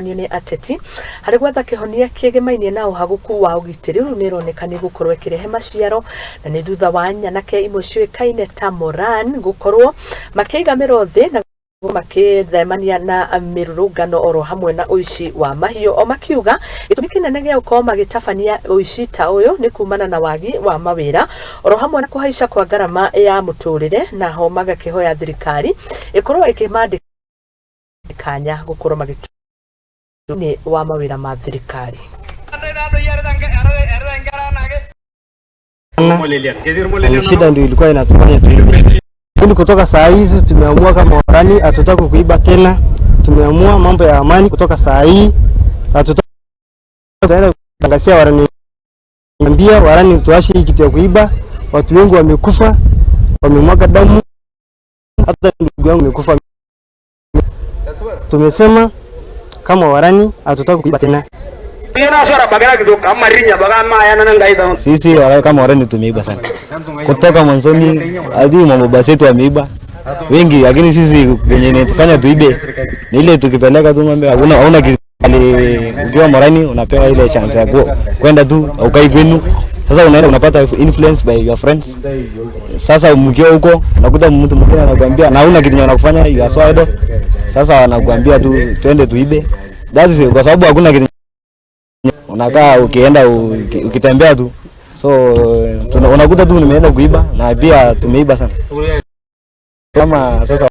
Nĩ ateti harĩ gwetha kĩhonia kĩgĩmainie na ũhagũku wa ũgitĩri rĩu nĩ ĩroneka nĩ gũkorwo ĩkĩrehe maciaro, na nĩ thutha wa nyanake imwe ciũĩkaine ta Moran gũkorwo makĩiga mĩro thĩ na makĩthemania na mĩrũrũngano oro hamwe na ũici wa mahiũ, o makiuga gĩtũmi kĩnene gĩa gũkorwo magĩtabania ũici ta ũyũ nĩ kumana na wagi wa mawĩra oro hamwe na kũhaica kwa ngarama ya mũtũrĩre, naho magakĩhoya thirikari ĩkorwo ĩkĩmandĩka kanya gũkorwo magĩtũ wa mawĩra ma thirikari. Ni shida ndio ilikuwa inatufanya tuibe. Lakini kutoka saa hizi tumeamua kama Warani hatutaki kuiba tena. Tumeamua mambo ya amani kutoka saa hii. Hatutaki tutaenda kutangazia Warani, ambia Warani tuache hii kitu ya kuiba. Watu wengi wamekufa, wamemwaga damu. Hata ndugu yangu amekufa. Tumesema kama Warani hatutaki kuiba tena. Sisi kama Warani tumeiba sana kutoka mwanzoni hadi mababa zetu wameiba wengi, lakini sisi venye inatufanya tuibe ni ile tukipeleka tu ng'ombe, hakuna hauna ukiwa Morani unapewa ile chance ya kwenda tu ukai kwenu. Sasa unaenda unapata influence by your friends. Sasa mkiwa huko unakuta mtu mwingine anakuambia na huna kitu anakufanya, you are so idle. Sasa wanakuambia tu twende tuibe. That is kwa sababu hakuna kitu, unakaa ukienda ukitembea tu, so unakuta tu nimeenda kuiba na pia tumeiba sana. Kama sasa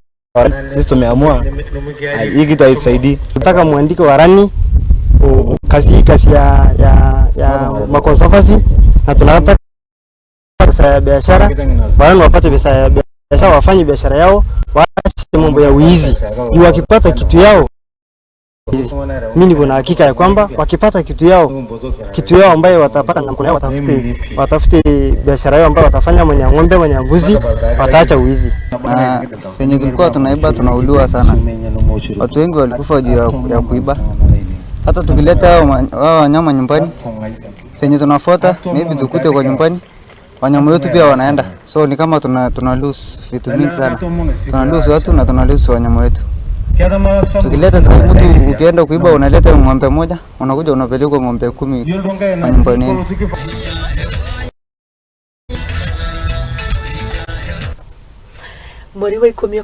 sisi tumeamua hii kitu haisaidii. Nataka muandike Warani kazi hii kazi ya maconservancy, na tunataka pesa ya biashara. Warani wapate pesa ya biashara, wafanye biashara yao, waache mambo ya wizi. Juu wakipata kitu yao, mimi niko na hakika ya kwamba wakipata kitu yao ambayo watapata na mkono yao, watafute biashara yao ambayo watafanya, mwenye ng'ombe, mwenye mbuzi, wataacha wizi. Na penye tulikuwa tunaiba tunauliwa sana, watu wengi walikufa juu ya kuiba. Hata tukileta hao wanyama nyumbani, penye tunafuata maybe tukute kwa nyumbani, wanyama wetu pia wanaenda, so ni kama tuna lose vitu mingi sana, tuna lose watu na tuna lose wanyama wetu. Tukileta sasa, mtu ukienda kuiba unaleta ng'ombe moja, unakuja unapelekwa ng'ombe 10 kwa nyumbani yenu. Mweri wa 10.